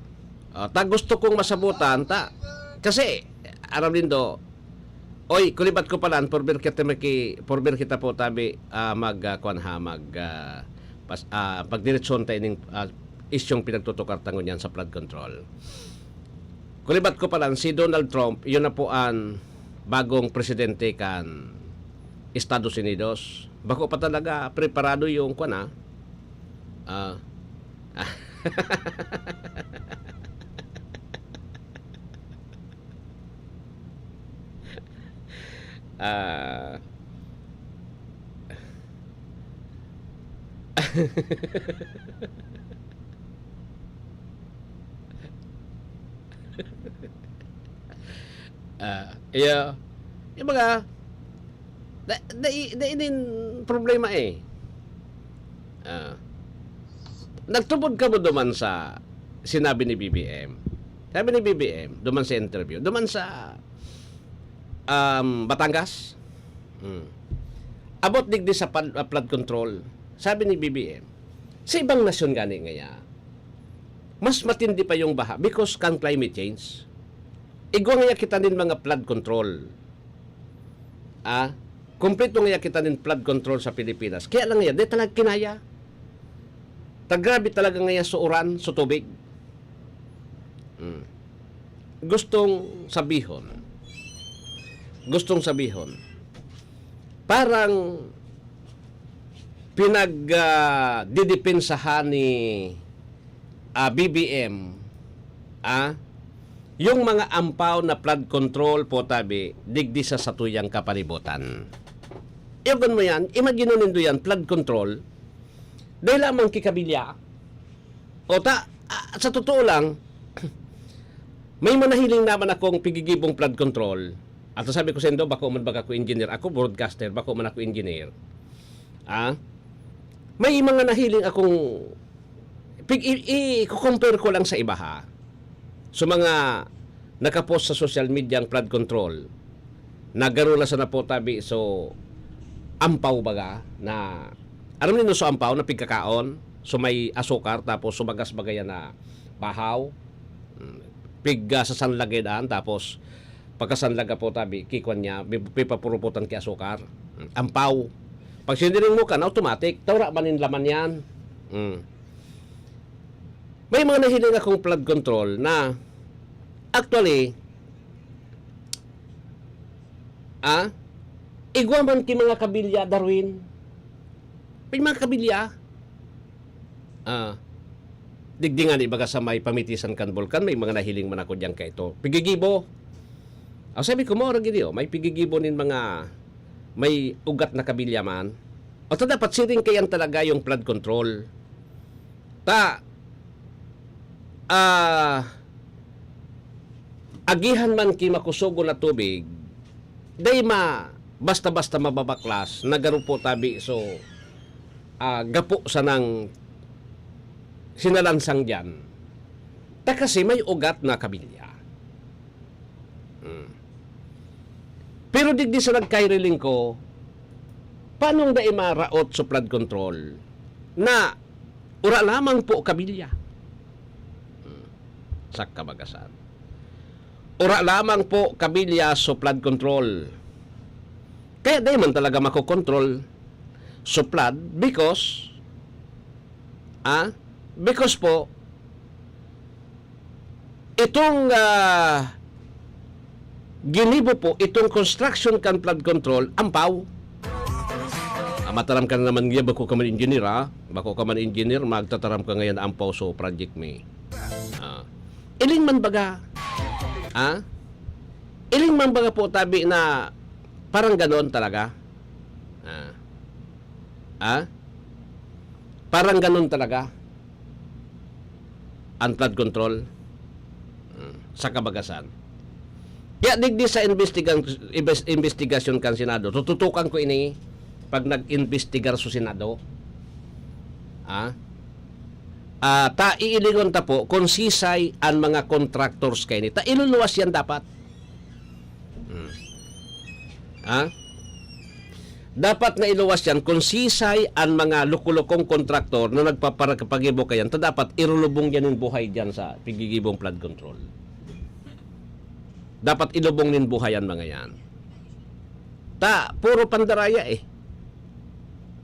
Ah, ta gusto kong masabutan ta, kasi, aram nindo, oy, kulibat ko palan, forever kita maki-, forever kita po tabi, ah, mag, ah, kuwan ha, mag, ah, pas-, ah, pagdiretsyon ta ining, ah, isyong pinagtutukar ta ngunyan sa flood control. Kulibat ko palan, si Donald Trump, yun na po ang bagong presidente kan Estados Unidos. Bako pa talaga preparado yung, kuwan, ah. Ah. Ah. Ah, iyo. Yung mga, da, da, da, inin problema eh. Ah. Nagtubod kamo duman sa sinabi ni B B M. Sabi ni B B M, duman sa interview, duman sa, um, Batangas. Hmm. About digdi sa pad-, ah, flood control, sabi ni B B M, sa ibang nasyon gani ngaya, mas matindi pa yung baha because kan climate change. Igwa ngaya kita nin mga flood control. Ah, kompleto ngaya kita nin flood control sa Pilipinas. Kaya lang ngaya, di talaga kinaya. Ta grabe talaga ngaya sa uran, sa tubig. Hmm. Gustong sabihon, gustong sabihon, parang pinag, ah, didepensahan ni, ah, B B M, ah, yung mga ampaw na flood control po tabi digdi sa satuyang kapalibutan. Ewan mo yan, imagine nindo yan, flood control. Dahil lamang kikabilya. O ta, ah, sa totoo lang, may manahiling naman akong pigigibong flood control. At sabi ko sa indo, bako man baga ako engineer. Ako broadcaster, bako man ako engineer. Ah? May mga nahiling akong pig-, i-, i-compare ko lang sa iba, ha. So, mga nakapost sa social media ang flood control, na garo na sana po tabi, so, ampaw baga, na, aram nindo so ampaw na pigkakaon, so may asukar, tapos sumagas baga yan na bahaw, mm, pig, ah, sa sanlagid an, tapos pagkasanlag po tabi, kikwan niya, pi-, pipapuruputan ki asukar, mm, ampaw. Pag siniring mo ka na, automatic, tawra man in laman yan. Mm. May mga nahiling akong flood control na actually, ah, igwa man ki mga kabilya, Darwin. May mga kabilya. Ah, digdi nga ni baga sa may pamitisan kan bulkan, may mga nahiling man ako diyan kaito. Pigigibo. Ah, sabi ko, "Mao ra gid, oh, may pigigibo nin mga may ugat na kabilya man." O ta dapat siring kayan talaga yung flood control. Ta, ah, agihan man ki makusogon na tubig, dai ma-, basta-basta mababaklas, nagarupo tabi, so, ah, gapo sanang sinalansang diyan. Ta kasi may ugat na kabilya. Hmm. Pero digdi sa nagkairiling ko, paanong dai maraot sa flood control na ura lamang po kabilya? Hmm. Sa kabagasan. Ura lamang po kabilya sa flood control. Kaya dai man talaga makokontrol sa flood because, ah, because po, itong, ah, ginibo po, itong construction kan flood control, ampaw. Ah, mataram ka na naman ngayon, bako ka man engineer, ah. Bako ka man engineer, magtataram ka ngayon ampaw so project mi. Ah. Iling man baga. Ah? Iling man baga po tabi na parang ganon talaga. Ah. Ah? Parang ganon talaga. Ang flood control, mm, sa kabagasan. Kaya digdi sa investigan-, imbes-, investigasyon kan Senado, tututukan ko ini pag nag-investigar sa Senado. Ah? Ah, ta iilingon ta po kung sisay ang mga contractors kaini. Ta iluluwas yan dapat. Hmm. Ha? Dapat na iluwas yan kung sisay an mga lukulukong kontraktor na nagpapara-, paggibo kayan, ta dapat irulubong yan nin buhay diyan sa pigigibong flood control. Dapat ilubong nin buhay an mga yan. Ta, puro pandaraya eh.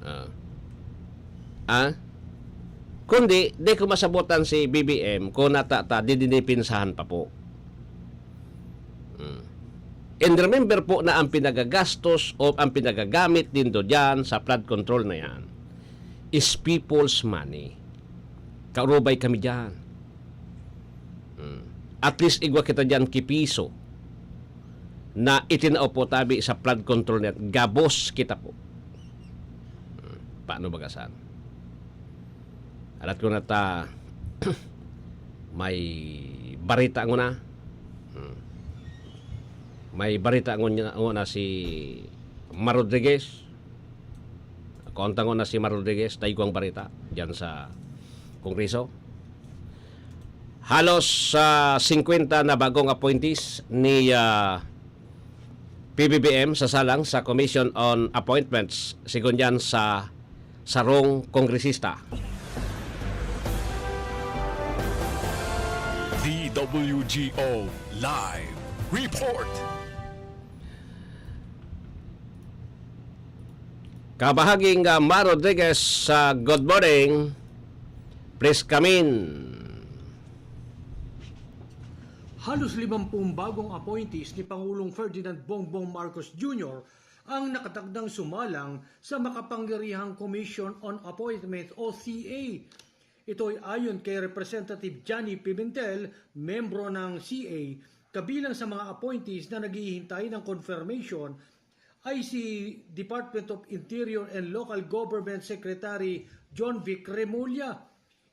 Ah. Ah? Kundi, di ko masabotan si B B M kung nata-, ta, didinipinsahan pa po. Hmm. And remember po na ang pinagagastos o ang pinagagamit nindo diyan sa flood control na yan is people's money. Kaurubay kami diyan. Hmm. At least igwa kita diyan ki piso na itinao po tabi sa flood control net. Gabos kita po. Hmm. Paano bagasan? Alat ko na ta, may barita nguna. Hmm. May barita nguna, nguna si Mar Rodriguez. Konta nguna si Mar Rodriguez, ta igwang barita diyan sa Kongreso. Halos, ah, singkwenta na bagong appointees ni, ah, P B B M sasalang sa Commission on Appointments, sigon diyan sa sarong kongresista. D W G O Live Report. Kabahaging, ah, Mar Rodriguez, ah, good morning. Please come in. Halos limampung bagong appointees ni Pangulong Ferdinand Bongbong Marcos Junior ang nakatakdang sumalang sa makapangyarihang Commission on Appointments o C A. Ito ay ayon kay Representative Johnny Pimentel, membro ng C A, kabilang sa mga appointees na naghihintay ng confirmation ay si Department of Interior and Local Government Secretary John Vic Remulla.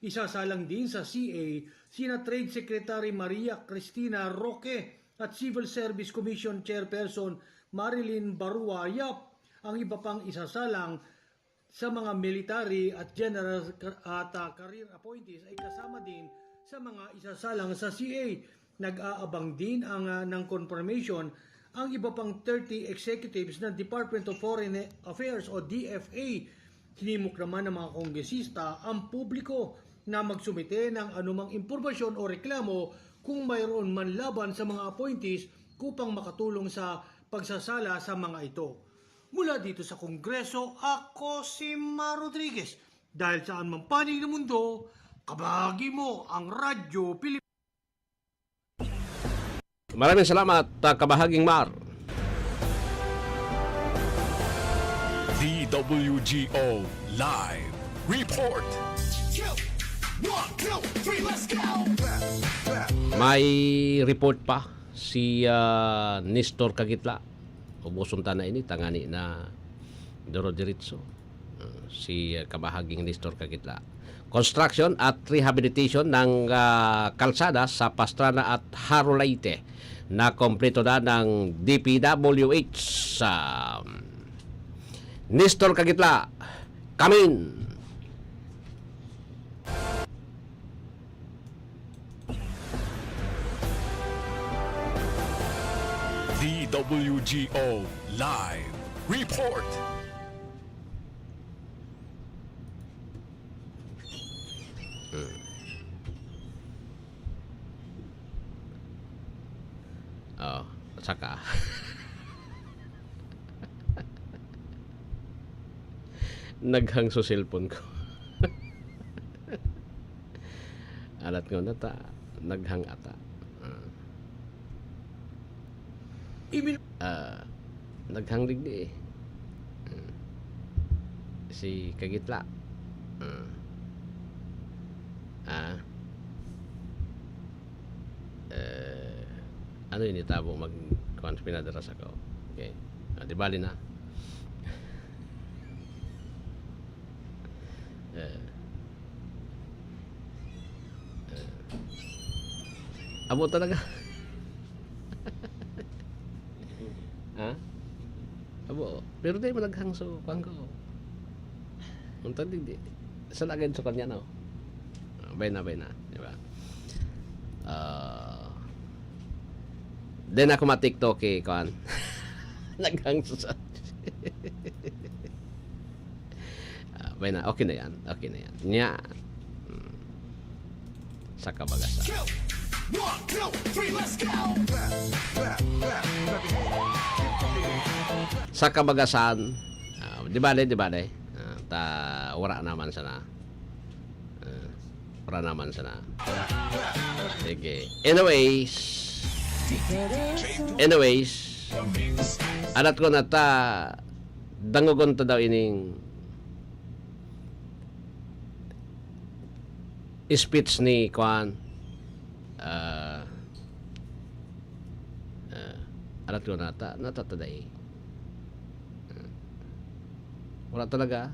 Isasalang din sa C A sina Trade Secretary Maria Cristina Roque at Civil Service Commission Chairperson Marilyn Barua Yap. Ang iba pang isasalang sa mga military at general ka-, at, ah, career appointees ay kasama din sa mga isasalang sa C A. Nag-aabang din ang, ah, ng confirmation ang iba pang thirty executives ng Department of Foreign Affairs o D F A. Hinimok naman ng mga kongresista ang publiko na magsumite ng anumang impormasyon o reklamo kung mayroon man laban sa mga appointees upang makatulong sa pagsasala sa mga ito. Mula dito sa Kongreso, ako si Mar Rodriguez. Dahil saan man panig ng mundo, kabahagi mo ang Radyo Pilipinas. Maraming salamat, ah, Kabahaging Mar. D W G O Live Report. One, two, three, let's go! May report pa si, ah, Nestor Kagitla. Ubuson ta na ini, tangani na duro-diritso. Ah, si, ah, Kabahaging Nestor Kagitla. Construction at rehabilitation ng, ah, kalsada sa Pastrana at Jaro, Leyte na kompleto na ng D P W H sa Nestor Kagitla. Kamin! D W G O Live Report. Oh, saka. Naghang sa cellphone ko. Alat ko na ta, naghang ata. Ah. Ibin- Ah, naghang digdi eh. Ah. Si Kagitla. Ah. Ah. Eh, ano yun, itabo mag, kuwan, pinadara sa ko. Okay. Ah, di bali na. Eh. Eh. Abo talaga. Ha? Abo. Pero di mo naghangso, kuwan ko. Ang tandi, di. Sa lagay sa kanya, no? Ah, bay na, bay na. Di ba? Ah, di na ako ma-TikTok eh, kuwan. Naghangso sa Ah, bay na, okay na yan. Okay na yan. Nya. Hmm. Sa kabagasan. One, two, three, let's go! Sa kabagasan, ah, di bale, di bale. Ah, ta, wala naman sana. Ah, wala naman sana. Sige. Anyways. Anyways. Alat ko na ta, dangogon ta daw ining speech ni Kwan. Ah, ah, alat ko nata, natatada eh. Ah, wala talaga.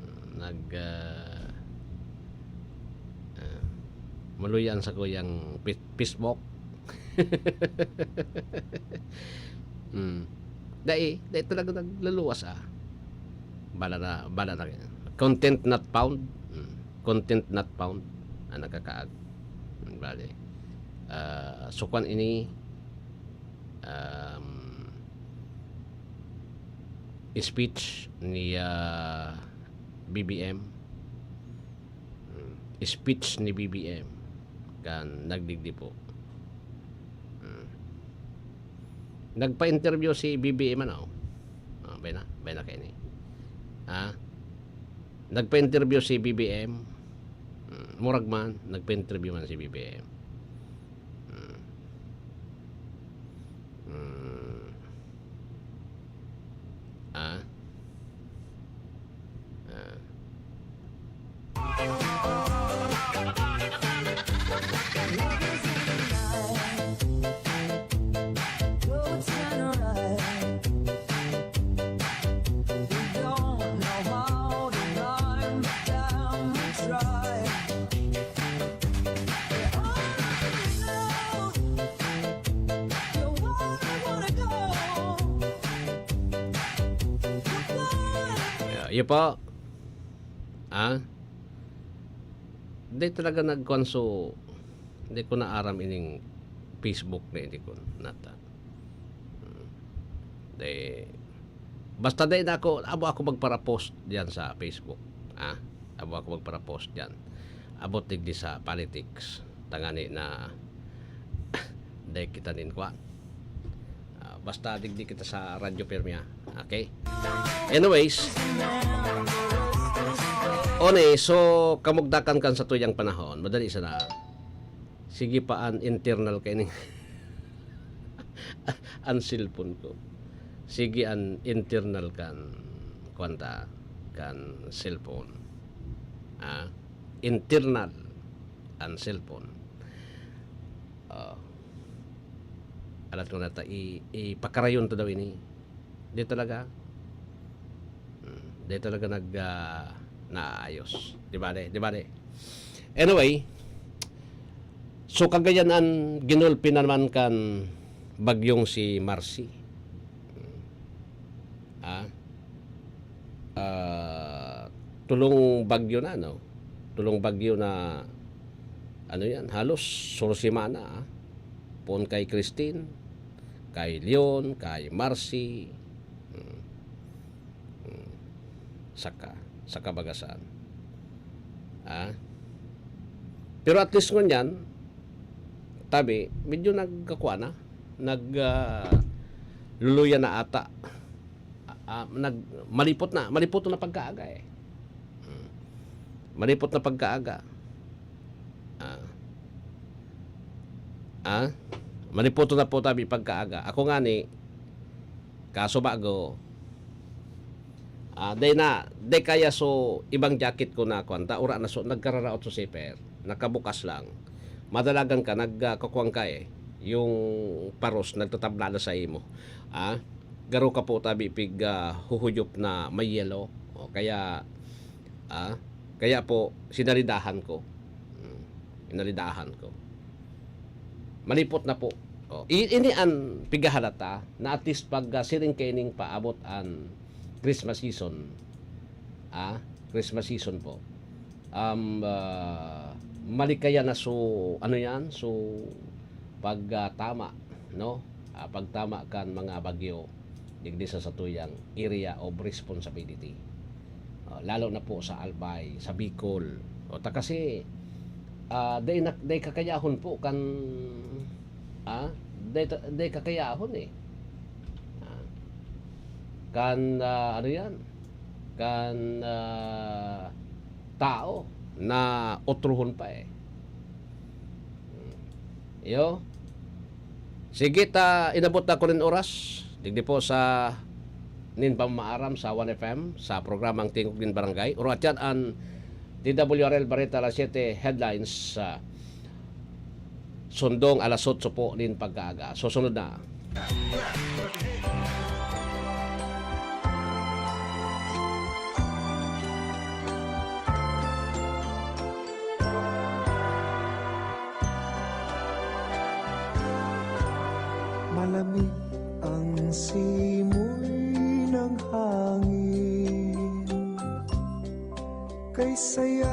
Ah, nag, ah, ah, maluyan sa kuyang pi-, pismok. Hmm. Dai, dai talaga nagluluwas, ah. Bala na, bala na. Content not found. Hmm. Content not found. Ang nakakaag. Hmm, bale. Ah, sukwan ini, um, speech ni, ah, B B M. Hmm. Speech ni B B M kan nagdigdi po. Hmm. Nagpa-interview si B B M, ano? Ah, bay na, bay na kayo ni. Ha? Nagpa-interview si B B M. Hmm. Murag man, nagpa-interview man si B B M. Hmm. Hmm. Ah? Ah. Iyo po. Ah? Di talaga nagkuan, so, di ko na aram ining Facebook na ini kun nata. Hmm. Di, basta di na ako, abo ako magpara-post diyan sa Facebook. Ah? Abo ako magpara-post diyan. Abot digdi sa politics. Tangani na di kita nin kuan. Ah, basta digdi kita sa Radyo Pirmi, ha? Okay? Anyways, Oni, so, kamugdakan kan satuyang panahon, madali sana. Sige pa an internal ka ining an cellphone ko. Sige an internal kan, kuwan ta, kan cellphone. Ah, internal an cellphone. Ah, alat ko na ta, i-, ipakarayon ta daw ini. Di talaga. Hmm, di talaga nag, ah, naayos. Di bale, di bale. Anyway, so kagayan an ginulpi naman kan bagyong si Marcy. Hmm. Ah, ah, tulong bagyo na, no? Tulong bagyo na, ano yan, halos suro semana, ah. Poon kay Christine, kay Leon, kay Marcy, hmm, hmm, saka, saka bagasan. Ah? Pero at least ngunyan, tabi, medyo nagkakua na, nag, ah, luluya na ata. Ah, ah, nag-, malipot na, malipot na pagkaaga eh. Hmm. Malipot na pagkaaga. Ah. Ah? Malipot na po tabi pagkaaga. Ako nga ni, kaso bago, ah, day na, day kaya so ibang jacket ko na kwanta, ura na so, nagkararaot so zipper. Nakabukas lang. Madalagan ka, nag, ah, kukuwang ka eh. Yung paros, nagtatabla na sa imo. Ah? Garo ka po tabi pig, ah, huhuyop na may yellow. O, kaya, ah, kaya po, sinalidahan ko. Hmm, sinalidahan ko. Malipot na po. O, i-, ini an pigahalata na at least pag, ah, siring kaining paabot an Christmas season. Ah, Christmas season po. Um, ah, malikaya na so, ano yan? So, pag, ah, tama, no? Ah, pagtama kan mga bagyo, digdi sa satuyang area of responsibility. Ah, lalo na po sa Albay, sa Bicol. O, ta kasi, ah, day na, day kakayahon po kan, ah, day ta-, day kakayahon eh. Ah, kan, ah, ano yan? Kan, ah, tao na otrohon pa eh. Hmm. Iyo. Sige ta, inabot na ko nin oras. Digdi po sa nin pamaaram sa One F M, sa programang Tingog nin Barangay. Urat yan an D W R L Bareta Alas Siyete Headlines, ah, sundong alas otso po nin pagkaaga. Susunod na. Malamig ang simoy ng hangin. Kay saya